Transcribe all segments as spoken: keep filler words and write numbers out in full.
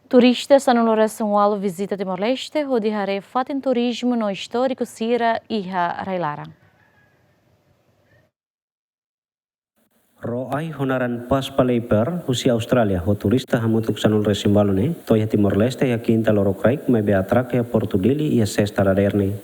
Turista sanulu-resin-ualu vizita Timor-Leste hodi haree fatin turizmu no istóriku sira iha rai-laran. Ró ai ho naran Paspa Leiper, husi Austrália, ho turista hamutuk sanulu-resin-ualu ne'e, to'o iha Timor-Leste iha Kinta loron kraik, maibé atraka iha Portu Dili iha Sesta dadeer ne'e.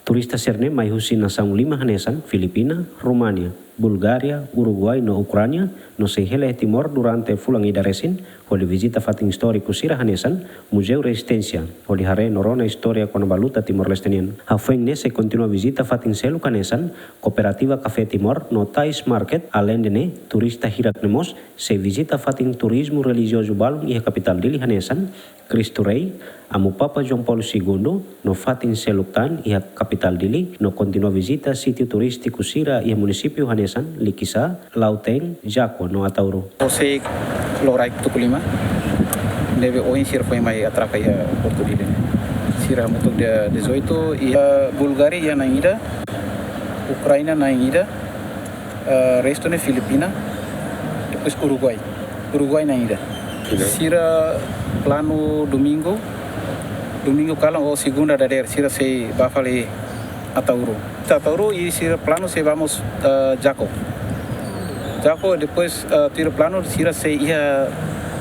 Turista sira-ne'e mai husi nasaun lima hanesan, Filipina, Rumania, Bulgária, Uruguai no Ukránia, no sei hela iha Timor durante fulan ida resin, hodi vizita fatin istóriku sira hanesan, Muzeu Rezisténsia, hodi haree no rona istória kona-ba luta Timor-Leste nian. Hafoin ne'e sei kontinua vizita fatin seluk hanesan, Kooperativa Kafé Timor no Tais Market, aleinde ne'e, turista hirak ne'e mós sei vizita fatin turizmu relijiozu balun iha kapitál Dili hanesan, Cristo Rei, Amu Papa João Paulo Segundo, no fatin seluk tan iha kapitál Dili, no kontinua vizita sítiu turístiku sira iha munisípiu hanesan, Likisá, Lautém, Jaco no Ataúro. Sei loron tuku lima, ne'ebé ohin sira foin mai atraka iha Portu Dili. Sira hamutuk dia dezoito, iha Bulgária iha na'in ida, Ukraina na'in ida, eh, restu ne'e Filipina, depois Uruguai. Uruguai na'in ida. Sira planu domingu, domingu kalan ou segunda dadeer, sira sei bá fali Ataúro. Ataúro i sira planu sei vamos, eh, Jaco. Jaco, depois, eh, sira planu sira sei iha,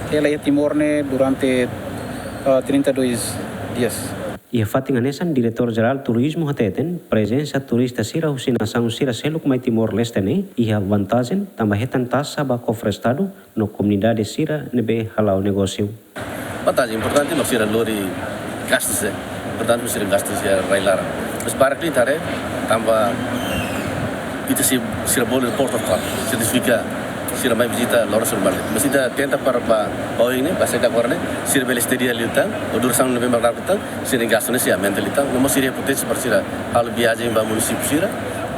hela iha Timor ne'e durante, eh, trinta e dois dias. Iha fatin hanesan, Diretór Jerál Turizmu hateten, prezensa turista sira husi nasaun sira seluk mai Timor-Leste ne'e iha vantajen, tanba hetan taxa ba kofre Estadu no komunidade sira ne'ebé hala'o negósiu. Vantajen importante, mak sira lori gastu, eh. Importante mak sira gastu sira rai-laran. Mas para klin tare, tanba ita sei, sira bolu port of call, signifika sira mai vizita loron sira balik. Mas ita tenta para ba, ba oin ne'e, ba senta agora ne'e, sira bele estadia liután, ou durasaun ne'ebé mak laran liután, sira gastu ne'e sei aumenta liután. No mós sira potensiál para sira halo viajen ba munisípiu sira.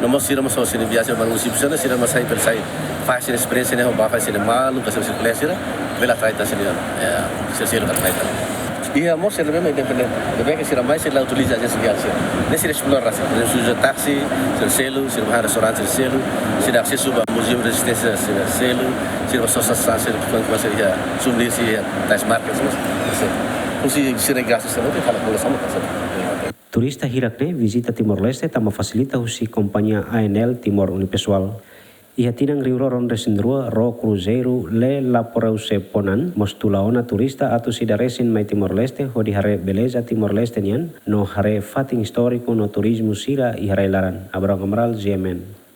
No mós sira mós sira viajen ba munisípiu sira, sira mós sai pela sai faz sira esperiénsia ne'e, ba faz sira malu, ka sira sira, bele atrai tan sira, eh, sira sira atrai tan. I mós sira ne'ebé independente, ne'ebé ke sira mai sira la utiliza ajénsia viajen. Ne'e sira esplora sira, sira uza táksi, sira selu, sira ba restaurante sira selu, sira asesu ba Muzeu Rezisténsia sira selu, sira ba sosa san sira, kuan kuan sira iha, souvenir sira iha, Tais Market, sira. Husi sira gastu sira, ne'e kala kula sama kan sira. Turista hirak ne'e vizita Timor-Leste tanba fasilita husi kompañia A N L Timor Unipessoal. Iha tinan rihun rua ruanulu-resin-rua, ró kruzeiru Le Laporeu Seponan mós tula ona turista atus ida resin mai Timor-Leste hodi haree beleza Timor-Leste nian no haree fatin istóriku no turizmu sira iha rai-laran. Abraham Amaral, G M N.